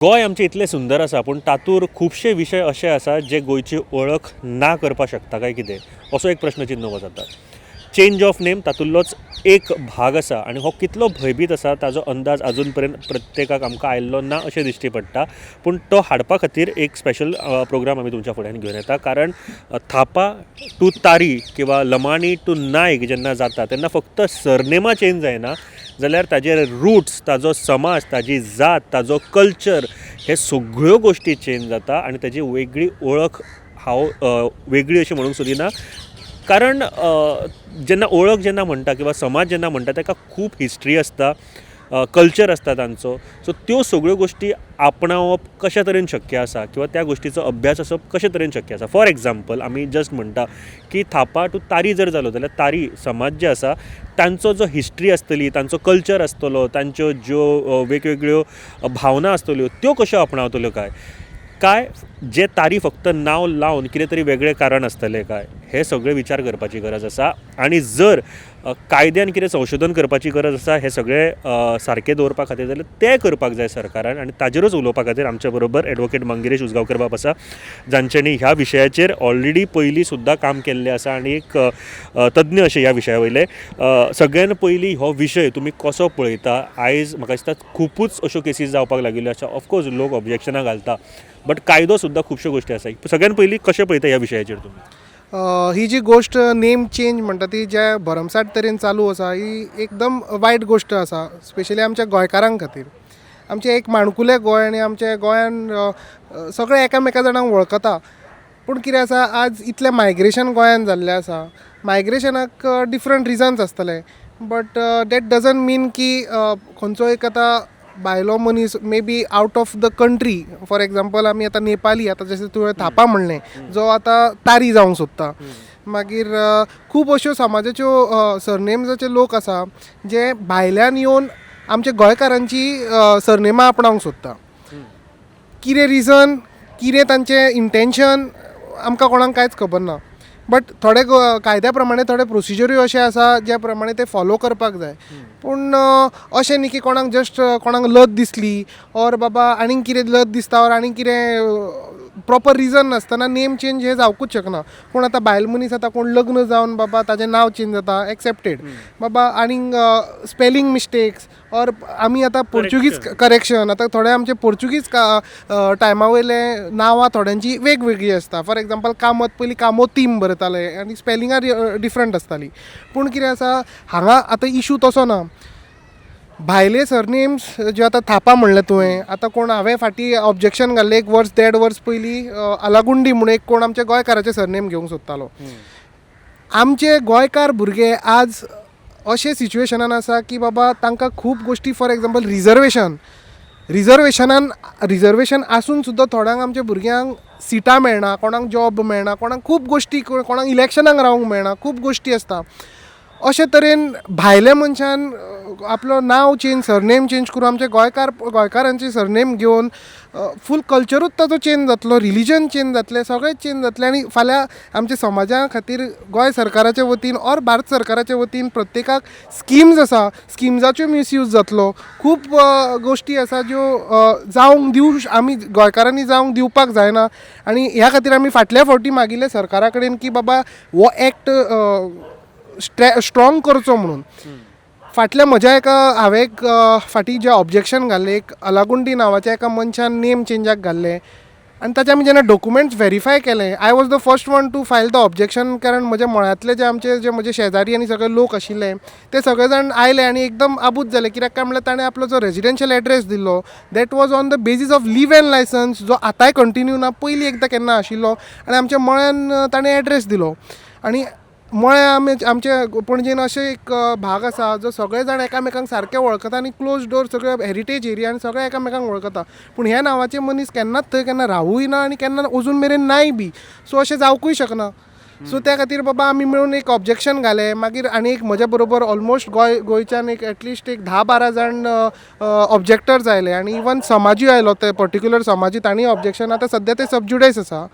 गोंय आमचें इतलें सुंदर आसा, पूण तातूंत खुबशे विशय अशे आसा जे गोंयची वळख ना करपाक शकता काय कितें, असो एक प्रश्नचिन्न उबो जाता. चेंज ऑफ नेम तातूंतलोच एक भाग आसा आनी हो कितलो भंयभीत आसा ताजो अंदाज आजून पर्यंत प्रत्येकाक आमकां आयिल्लो ना अशें दिश्टी पडटा. पूण तो हाडपा खातीर एक स्पेशल प्रोग्राम आमी तुमच्या फुड्यान घेवन येता, कारण थापा टू तारी किंवा लमाणी टू नायक जेन्ना जाता तेन्ना फक्त सरनेमा चेंज जायना, जाल्यार ताजे रुट्स, ताजो समाज, ताजी जात, ताजो कल्चर, हे सगळ्यो गोश्टी चेंज जाता आनी ताजी वेगळी वळख हांव वेगळी अशी म्हणूंक सोदिना, कारण जेन्ना वळख जेन्ना म्हणटा किंवा समाज जेन्ना म्हणटा ताका खूब हिस्ट्री आसता, कल्चर आसता तांचो. सो त्यो सगळ्यो गोश्टी आपणावप कशा तरेन शक्य आसा किंवा त्या गोश्टीचो अभ्यास आसप कशे तरेन शक्य आसा. फॉर एग्जाम्पल, आमी जस्ट म्हणटा की थापा टू तारी जर जालो जाल्यार तारी समाज जे आसा तांचो जो हिस्ट्री आसतली, तांचो कल्चर आसतलो, तांच्यो ज्यो वेगवेगळ्यो भावना आसतल्यो त्यो कश्यो आपणावतल्यो काय, काय जे तारी फक्त नांव लावन कितें तरी वेगळें कारण आसतलें काय, हे सगळे विचार करपाची गरज आसा. आनी जर कायद्यान कितें संशोधन करपाची गरज आसा हे सगळे सारकें दवरपा खातीर जाल्यार तें करपाक जाय सरकारान. आनी ताजेरूच उलोवपा खातीर आमच्या बरोबर एडवोकेट मंगिरेश उजगांवकर बाब आसा, जांच्यांनी ह्या विशयाचेर ऑलरेडी पयलीं सुद्दां काम केल्लें आसा आनी एक तज्ञ अशें ह्या विशया वयले. सगळ्यान पयलीं हो विशय तुमी कसो पळयता? आयज म्हाका दिसता खुबूच अश्यो केसीस जावपाक लागिल्ल्यो आसा. ऑफकोर्स लोक ऑब्जेक्शनां घालता, बट कायदो सुद्दां खुबश्यो गोश्टी आसा. सगळ्यान पयलीं कशें पळयता ह्या विशयाचेर तुमी? ही जी गोश्ट नेम चेंज म्हणटा ती ज्या भरमसाठ तरेन चालू आसा ही एकदम वायट गोश्ट आसा, स्पेशली आमच्या गोंयकारां खातीर. आमचें एक माणकुलें गोंय आनी आमच्या गोंयान सगळे एकामेका जाणांक वळखता, पूण कितें आसा, आज इतलें मायग्रेशन गोंयान जाल्लें आसा. मायग्रेशनाक डिफरंट रिजन्स आसतले, बट that doesn't मीन की खंयचो एक आतां भायलो मनीस may be out of the country, for example आमी आतां नेपाली, आतां जशें तुवें थापा म्हणलें, जो आतां तारी जावंक सोदता. मागीर खूब अश्यो समाजाच्यो सरनेम्साचे लोक आसा जे भायल्यान येवन आमच्या गोंयकारांची सरनेमां आपणावंक सोदता. कितें रिजन, कितें तांचें इंटेंशन, आमकां कोणाक कांयच खबर ना. बट थोडे कायद्या प्रमाणे थोडे प्रोसिजरूय अशे आसा ज्या प्रमाणे ते फॉलो करपाक जाय. पूण अशें न्ही की कोणाक जस्ट कोणाक लज दिसली ऑर बाबा आनीक कितें लज दिसता ऑर आनीक कितें प्रॉपर रिजन नासतना नेम चेंज हें जावकूच शकना. कोण आतां बायल मनीस आतां कोण लग्न जावन बाबा ताजें नांव चेंज जाता, एक्सेप्टेड. बाबा आनीक स्पेलिंग मिस्टेक्स ऑर आमी आतां पोर्चुगीज करेक्शन, आतां थोडे आमचे पोर्चुगीज टायमा वयले नांवां थोड्यांची वेगवेगळी आसता. फॉर एग्जाम्पल कामत पयलीं कामोतीम बरयताले आनी स्पेलिंगां डिफरंट आसताली. पूण कितें आसा, हांगा आतां इशू तसो ना. भायले सरनेम्स जे आतां थापा म्हणलें तुवें, आतां कोण हांवें फाटीं ऑब्जेक्शन घाल्लें एक वर्स देड वर्स पयलीं, अलागुंडी म्हूण एक कोण आमच्या गोंयकाराचें सरनेम घेवंक सोदतालो. आमचे गोंयकार भुरगे आज अशे सिच्युएशनान आसा की बाबा तांकां खूब गोश्टी, फॉर एग्जाम्पल रिजर्वेशन, रिजर्वेशनान रिजर्वेशन आसून सुद्दां थोड्यांक आमच्या भुरग्यांक सिटां मेळना, कोणाक जॉब मेळना, कोणाक खूब गोश्टी, कोणाक इलेक्शनाक रावंक मेळना, खूब गोश्टी आसता. अशे तरेन भायल्या मनशान आपलो नांव चेंज, सरनेम चेंज करून आमचे गोंयकार गोंयकारांचे सरनेम घेवन फूल कल्चरूच ताचो चेंज जातलो, रिलीजन चेंज जातलें, सगळें चेंज जातलें. आनी फाल्यां आमच्या समाजा खातीर गोंय सरकाराच्या वतीन ऑर भारत सरकाराच्या वतीन प्रत्येकाक स्किम्स आसा, स्किम्साच्यो मिसयूज जातलो. खूब गोश्टी आसा ज्यो जावंक दिवं आमी गोंयकारांनी जावंक दिवपाक जायना. आनी ह्या खातीर आमी फाटल्या फावटी मागिल्लें सरकारा कडेन की बाबा हो एक्ट स्ट्रॉंग करचो म्हणून. फाटल्या म्हज्या एका हांवें एक फाटीं जें ऑब्जेक्शन घाल्लें, एक अलागुंडी नांवाच्या एका मनशान नेम चेंजाक घाल्लें आनी ताचे आमी जेन्ना डॉक्युमेंट्स व्हेरीफाय केले, I was the first one to file the objection, कारण म्हज्या मळ्यांतले जे आमचे जे म्हजे शेजारी आनी सगळे लोक आशिल्ले ते सगळे जाण आयले आनी एकदम आबूज जाले. कित्याक काय म्हणल्यार ताणें आपलो जो रेजिडेन्शियल एड्रेस दिल्लो that was on the basis of leave and licence, जो आतांय कंटिन्यू ना, पयलीं एकदां केन्ना आशिल्लो आनी आमच्या मळ्यान ताणें एड्रेस दिलो. आनी मळ्या आमी आमच्या पणजेन अशें एक भाग आसा जो सगळे जाण एकामेकांक सारके वळखता आनी क्लोज डोर, सगळे हेरिटेज एरिया आनी सगळे एकामेकांक वळखता. पूण ह्या नांवाचे मनीस केन्नाच थंय केन्ना रावूय ना आनी केन्ना अजून मेरेन नाय बी. सो अशें जावकूय शकना. सो त्या खातीर बाबा आमी मेळून एक ऑब्जेक्शन घालें. मागीर आनी एक म्हज्या बरोबर ऑलमोस्ट गोंयच्यान एक एटलिस्ट एक 10-12 जाण ऑब्जेक्टर्स आयले आनी इवन समाजूय आयलो, ते पर्टिक्युलर समाजूय तांणी ऑब्जेक्शन. आतां सद्या ते सबज्युडायज आसा,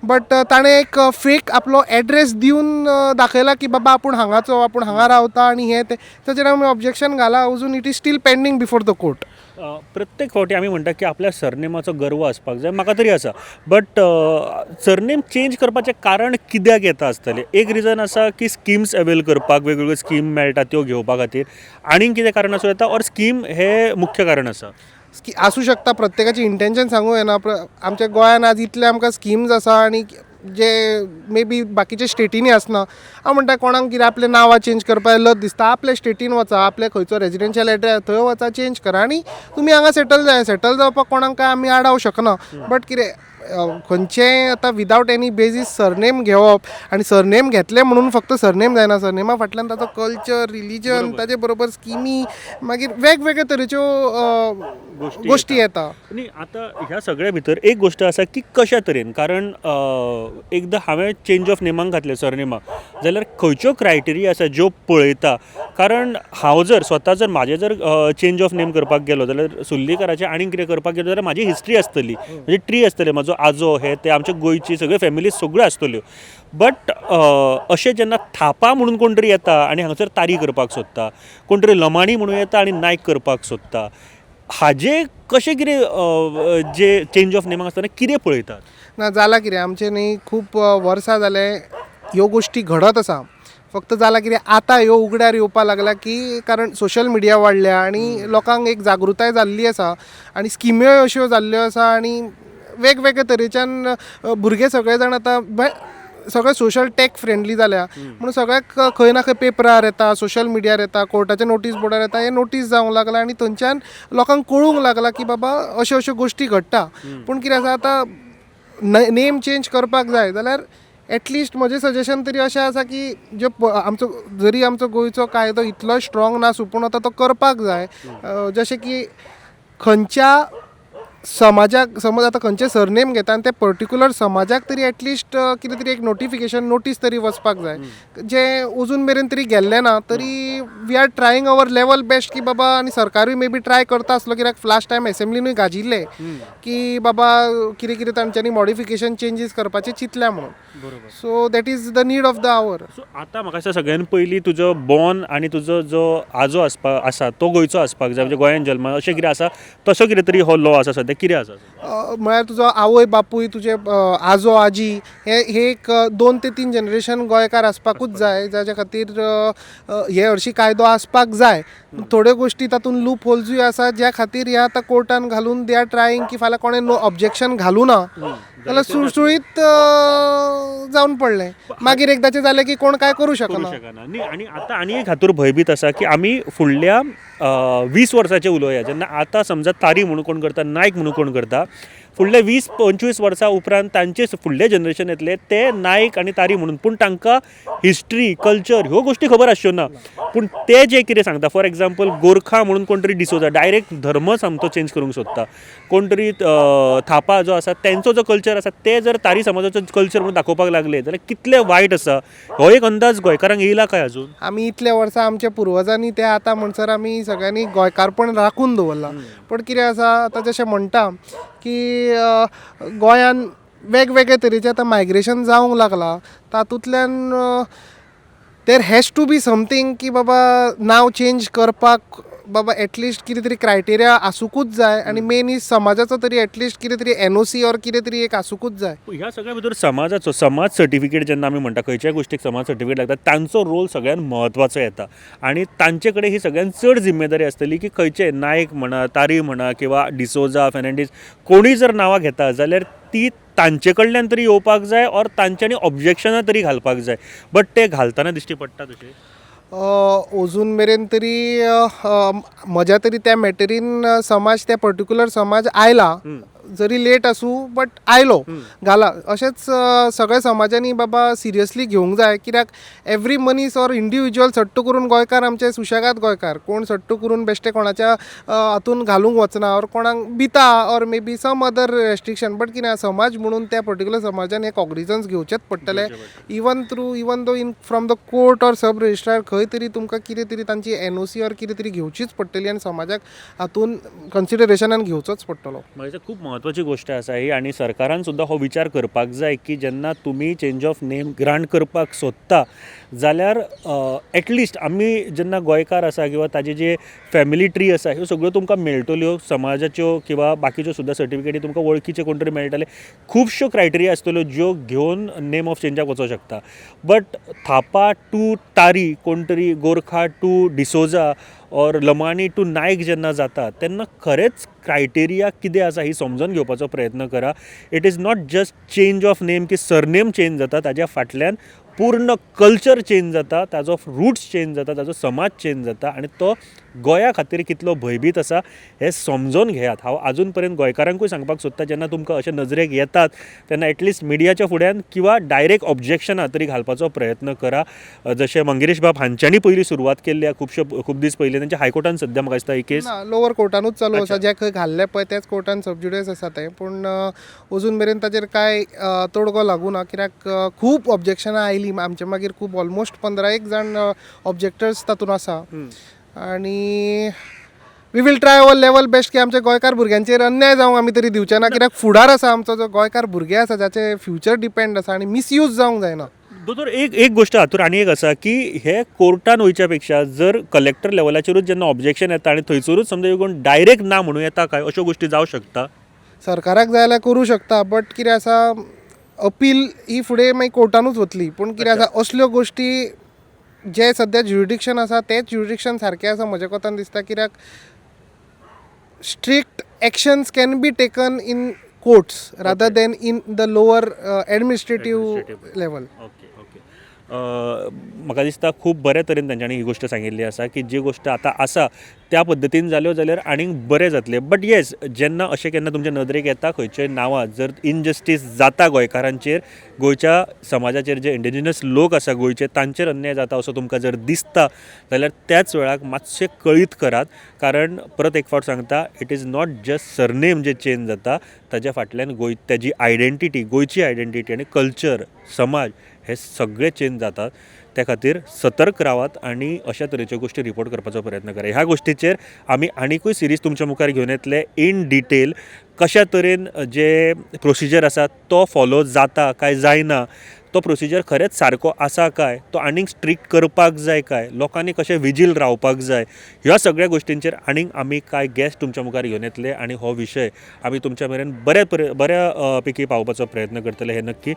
बट ताणें एक फेक आपलो एड्रेस दिवन दाखयला की बाबा आपूण हांगाचो, आपूण हांगा रावता आनी हें तें. ताचेर आमी ऑब्जेक्शन घालां, अजून it is still pending before the court. प्रत्येक फावटी आमी म्हणटा की आपल्या सरनेमाचो गर्व आसपाक जाय, म्हाका तरी आसा. बट सरनेम चेंज करपाचें कारण कित्याक येता आसतलें? एक रिजन आसा की स्किम्स अवेल करपाक, वेगवेगळ्यो स्कीम मेळटा त्यो घेवपा खातीर. आनीक कितें कारण आसूं येता, ऑर स्कीम हें मुख्य कारण आसा? आसूं शकता. प्रत्येकाचें इंटेन्शन सांगूं येना. आमच्या गोंयान आज इतले आमकां स्किम्स आसा आनी जे मे बी बाकीच्या स्टेटींनी आसना. हांव म्हणटा, कोणाक कितें आपलें नांवां चेंज करपाक लज दिसता, आपल्या स्टेटीन वचा, आपले खंयचो रेजिडेन्शियल एड्रेस थंय वचा, चेंज करा आनी तुमी हांगा सेटल जाय. सेटल जावपाक कोणाक काय आमी आडावंक शकना. बट कितें, खंयचेंय आतां विदावट एनी बेजीस सरनेम घेवप आनी सरनेम घेतलें म्हणून फक्त सरनेम जायना. सरनेमा फाटल्यान ताचो कल्चर, रिलीजन, ताजे बरोबर स्किमी, मागीर वेगवेगळे तरेच्यो गोश्टी. गोश्टी येता. न्ही, आतां ह्या सगळ्या भितर एक गोश्ट आसा की कशा तरेन, कारण एकदां हांवें चेंज ऑफ नेमाक घातलें सरनेमाक जाल्यार खंयच्यो क्रायटेरिया आसा ज्यो पळयता? कारण हांव जर स्वता जर म्हाजें जर चेंज ऑफ नेम करपाक गेलो जाल्यार, सुर्लीकराचें आनीक कितें करपाक गेलो जाल्यार, म्हाजी हिस्ट्री आसतली, म्हणजे ट्री आसतले, म्हाजो आजो हे ते, आमच्या गोंयची सगळ्यो फॅमिली सगळ्यो आसतल्यो. बट अशें जेन्ना थापा म्हणून कोण तरी येता आनी हांगासर तारी करपाक सोदता, कोण तरी लमाणी म्हणून येता आनी नायक करपाक सोदता, हाजे कशें कितें जे चेंज ऑफ नेमाक आसतना कितें पळयतात? ना, जालां कितें, आमचें न्ही खूब वर्सां जालें ह्यो गोश्टी घडत आसा. फक्त जालां कितें, आतां ह्यो उगड्यार येवपा लागला की कारण सोशल मिडिया वाडल्या आनी लोकांक एक जागृताय जाल्ली आसा आनी स्किम्योय अश्यो जाल्ल्यो आसा आनी वेगवेगळे तरेच्यान भुरगे सगळे जाण आतां सगळे सोशल टॅक फ्रेंडली जाल्या म्हणून सगळ्याक खंय ना खंय पेपरार येता, सोशल मिडियार येता, कोर्टाच्या नोटीस बोर्डार येता, हे नोटीस जावंक लागला आनी थंयच्यान लोकांक कळूंक लागला की बाबा अश्यो अश्यो गोश्टी घडटा. पूण कितें आसा, आतां नेम चेंज करपाक जाय जाल्यार एटलिस्ट म्हजें सजेशन तरी अशें आसा की ज्यो आमचो जरी आमचो गोंयचो कायदो इतलो स्ट्रॉंग नासूं, पूण आतां तो करपाक जाय. जशें की खंयच्या समाजाक, समज आतां खंयचें सरनेम घेता आनी ते पर्टिक्युलर समाजाक तरी एटलिस्ट कितें तरी एक नोटिफिकेशन, नोटीस तरी वचपाक जाय, जें अजून मेरेन तरी गेल्लें ना. तरी we are trying our level best की बाबा, आनी सरकारूय मे बी ट्राय करता आसलो, कित्याक लास्ट टायम एसेंब्लीनूय गाजिल्लें की बाबा कितें कितें तांच्यांनी मॉडिफिकेशन, चेंजीस करपाचें चिंतल्या म्हणून. So that is the need of the hour. So आतां म्हाका दिसता सगळ्यान पयलीं तुजो बॉर्न आनी तुजो जो आजो आसपा आसा तो गोंयचो आसपाक जाय, म्हणजे गोंयान जल्मा अशें कितें आसा, तसो कितें तरी हो लॉ आसा सद्या, कितें आसा? म्हळ्यार तुजो आवय बापूय, तुजे आजो आजी, हे हे एक 2 ते 3 जनरेशन गोंयकार आसपाकूच जाय, जाच्या खातीर हे हरशीं कायदो आसपाक जाय. थोड्यो गोश्टी तातूंत लूप होल्सूय आसा, ज्या खातीर हे आतां कोर्टान घालून they are trying की फाल्यां कोणें नो ऑब्जेक्शन घालूं ना जाल्यार सुळसुळीत जावन पडलें, मागीर एकदाचें जालें की कोण कांय करूं करूं शकना. शकना न्ही. आनी आतां आनी एक हातूर भंयभीत आसा की आमी फुडल्या 20 वर्साचें उलोवया, जेन्ना आतां समजा तारी म्हणून कोण करता, नायक म्हणून कोण करता, फुडल्या 20-25 वर्सां उपरांत तांचे फुडले जनरेशन येतले ते नायक आनी तारी म्हणून, पूण तांकां हिस्ट्री, कल्चर ह्यो गोश्टी खबर आसच्यो ना. पूण ते जे कितें सांगता, फॉर एग्जाम्पल गोरखा म्हणून कोण तरी डिसोजा डायरेक्ट धर्म सामको चेंज करूंक सोदता, कोण तरी थापा जो आसा तेंचो जो कल्चर आसा ते जर तारी समाजाचो कल्चर म्हणून दाखोवपाक लागले जाल्यार कितलें वायट आसा हो एक अंदाज गोंयकारांक येयला काय अजून? आमी इतले वर्सां आमच्या पुर्वजांनी ते आतां म्हणसर आमी सगळ्यांनी गोंयकारपण राखून दवरलां. पूण कितें आसा, आतां जशें म्हणटा की गोंयान वेगवेगळे तरेचें आतां मायग्रेशन जावंक लागलां, तातूंतल्यान there has to be something की बाबा नांव चेंज करपाक बाबा एटलिस्ट कितें तरी क्रायटेरिया आसुंकूच जाय आनी मेन is समाजाचो तरी एटलिस्ट कितें तरी एनओसी ऑर कितें तरी एक आसुंकूच जाय. ह्या सगळ्या भितर समाजाचो, समाज सर्टिफिकेट जेन्ना आमी म्हणटा, खंयच्याय गोश्टीक समाज सर्टिफिकेट लागता, तांचो रोल सगळ्यान म्हत्वाचो येता आनी तांचे कडेन ही सगळ्यान चड जिम्मेदारी आसतली की खंयचे नायक म्हणा, तारी म्हणा किंवा डिसोजा, फेर्नांडीस, कोणूय जर नांवां घेता जाल्यार ती तांचे कडल्यान तरी येवपाक जाय ऑर तांच्यांनी ऑब्जेक्शनां तरी घालपाक जाय. बट ते घालतना दिश्टी पडटा तशें? अजून मेरेन तरी म्हज्या तरी त्या मॅटरीन समाज, त्या पर्टिक्युलर समाज आयला, जरी लेट आसूं बट आयलो, घाला. अशेंच सगळ्या समाजांनी बाबा सिरियसली घेवंक जाय, कित्याक एवरी मनीस ऑर इंडिविज्युअल सट्ट करून गोंयकार, आमचे सुशेगाद गोंयकार, कोण सट्ट करून बेश्टे कोणाच्या हातून घालूंक वचना ऑर कोणाक भिता or maybe some other restriction. But कितें आहा, समाज म्हणून त्या पर्टिक्युलर समाजान हे कॉग्निजन्स घेवचेच पडटले, even though in from the court or sub registrar, खंय तरी तुमकां कितें तरी तांची एनओसी ऑर कितें तरी घेवचीच पडटली आनी समाजाक हातून कन्सिडरेशनान घेवचोच पडटलो. म्हणजे खूब म्हत्वाचें. म्हत्वाची गोश्ट आसा ही आनी सरकारान सुद्दां हो विचार करपाक जाय की जेन्ना तुमी चेंज ऑफ नेम ग्रांट करपाक सोदता जाल्यार एटलिस्ट आमी जेन्ना गोंयकार आसा किंवां ताजे जे फॅमिली ट्री आसा, ह्यो सगळ्यो तुमकां मेळटल्यो, समाजाच्यो किंवां बाकीच्यो सुद्दां सर्टिफिकेटी तुमकां वळखीचे कोण तरी मेळटले. खुबश्यो क्रायटेरिया आसतल्यो ज्यो घेवन नेम ऑफ चेंजाक वचोंक शकता. बट थापा टू तारी कोण तरी, Gorkha to D'Souza or Lamani to Naik जेन्ना जाता तेन्ना खरेंच क्रायटेरिया कितें आसा ही समजून घेवपाचो प्रयत्न करा. It is not just change of name की सरनेम चेंज जाता, ताज्या फाटल्यान पूर्ण कल्चर चेंज जाता, ताजो रुट्स चेंज जाता, ताजो समाज चेंज जाता आनी तो गोंया खातीर कितलो भंयभीत आसा हें समजून घेयात. हांव आजून पर्यंत गोंयकारांकूय सांगपाक सोदतां, जेन्ना तुमकां अशें नजरेक येतात तेन्ना एटलिस्ट मिडियाच्या फुड्यान किंवां डायरेक्ट ऑब्जेक्शनां तरी घालपाचो प्रयत्न करा. जशें मंगेश बाब हांच्यांनी पयलीं सुरवात केल्ली आहा खुबशे खूब दीस पयलीं, तेंच्या हायकोर्टान सद्या म्हाका दिसता ही केस ना, लोवर कोर्टानूच चालू आसा. जे खंय घाल्ले पळय त्याच कोर्टान सबज्युडीस आसा तें. पूण अजून मेरेन ताचेर कांय तोडगो लागू ना, कित्याक खूब ऑब्जेक्शनां आयलीं आमचे. मागीर खूब ऑलमोस्ट 15 एक जाण ऑब्जेक्टर्स तातूंत आसा आनी we will try our level best की आमच्या गोंयकार भुरग्यांचेर अन्याय जावंक आमी तरी दिवचे ना, कित्याक फुडार आसा आमचो. जो गोंयकार भुरगे आसा जाचे फ्युचर डिपेंड आसा आनी मिसयूज जावंक जायना. दोतोर, एक एक गोश्ट हातूर आनी एक आसा की हे कोर्टान वयच्या पेक्षा जर कलेक्टर लेवलाचेरूच जेन्ना ऑब्जेक्शन येता आनी थंयसरूच समजा कोण डायरेक्ट ना म्हणूं येता काय, अश्यो गोश्टी जावं शकता? सरकाराक जाय जाल्यार करूं शकता, बट कितें आसा, अपील ही फुडें मागीर कोर्टानूच वतली. पूण कितें आसा, असल्यो गोश्टी जे सद्या ज्युरिडिक्शन आसा तेंच ज्युरिडिक्शन सारकें आसा म्हज्या कोतान दिसता, कित्याक strict actions can be taken in courts rather than in the lower administrative Administrative. Level. Okay, म्हाका दिसता खूब बरे तरेन तांच्यांनी ही गोश्ट सांगिल्ली आसा की जी गोश्ट आतां आसा त्या पद्दतीन जाल्यो जाल्यार आनीक बरें जातलें. बट येस, जेन्ना अशें केन्ना तुमच्या नदरेक येता खंयच्याय नांवां जर इनजस्टीस जाता गोंयकारांचेर, गोंयच्या समाजाचेर, जे इंडिजिनस लोक आसा गोंयचे तांचेर अन्याय जाता असो तुमकां जर दिसता जाल्यार त्याच वेळाक मातशें कळीत करात. कारण परत एक फावट सांगता, it is not just surname J change जाता, ताज्या फाटल्यान गोंय ताजी आयडेंटिटी, गोंयची आयडेंटिटी आनी कल्चर, समाज हे सगळे चेंज जातात. त्या खातीर सतर्क रावात आनी अशा तरेच्यो गोश्टी रिपोर्ट करपाचो प्रयत्न करा. ह्या गोश्टीचेर आमी आनिकूय सिरीज तुमच्या मुखार घेवन येतले इन डिटेल, कशा तरेन जे प्रोसिजर आसा तो फॉलो जाता काय जायना, तो प्रोसिजर खरेंच सारको आसा काय तो आनीक स्ट्रिक्ट करपाक जाय काय, लोकांनी कशें विजील रावपाक जाय, ह्या सगळ्या गोश्टींचेर आनीक आमी कांय गेस्ट तुमच्या मुखार घेवन येतले आनी हो विशय आमी तुमच्या मेरेन बऱ्या पैकी पावोवपाचो प्रयत्न करतले हें नक्की.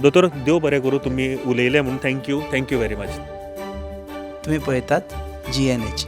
दोतोर, देव बरें करूं, तुमी उलयले म्हूण thank you, thank you very much. तुमी पळयतात जीएनएच.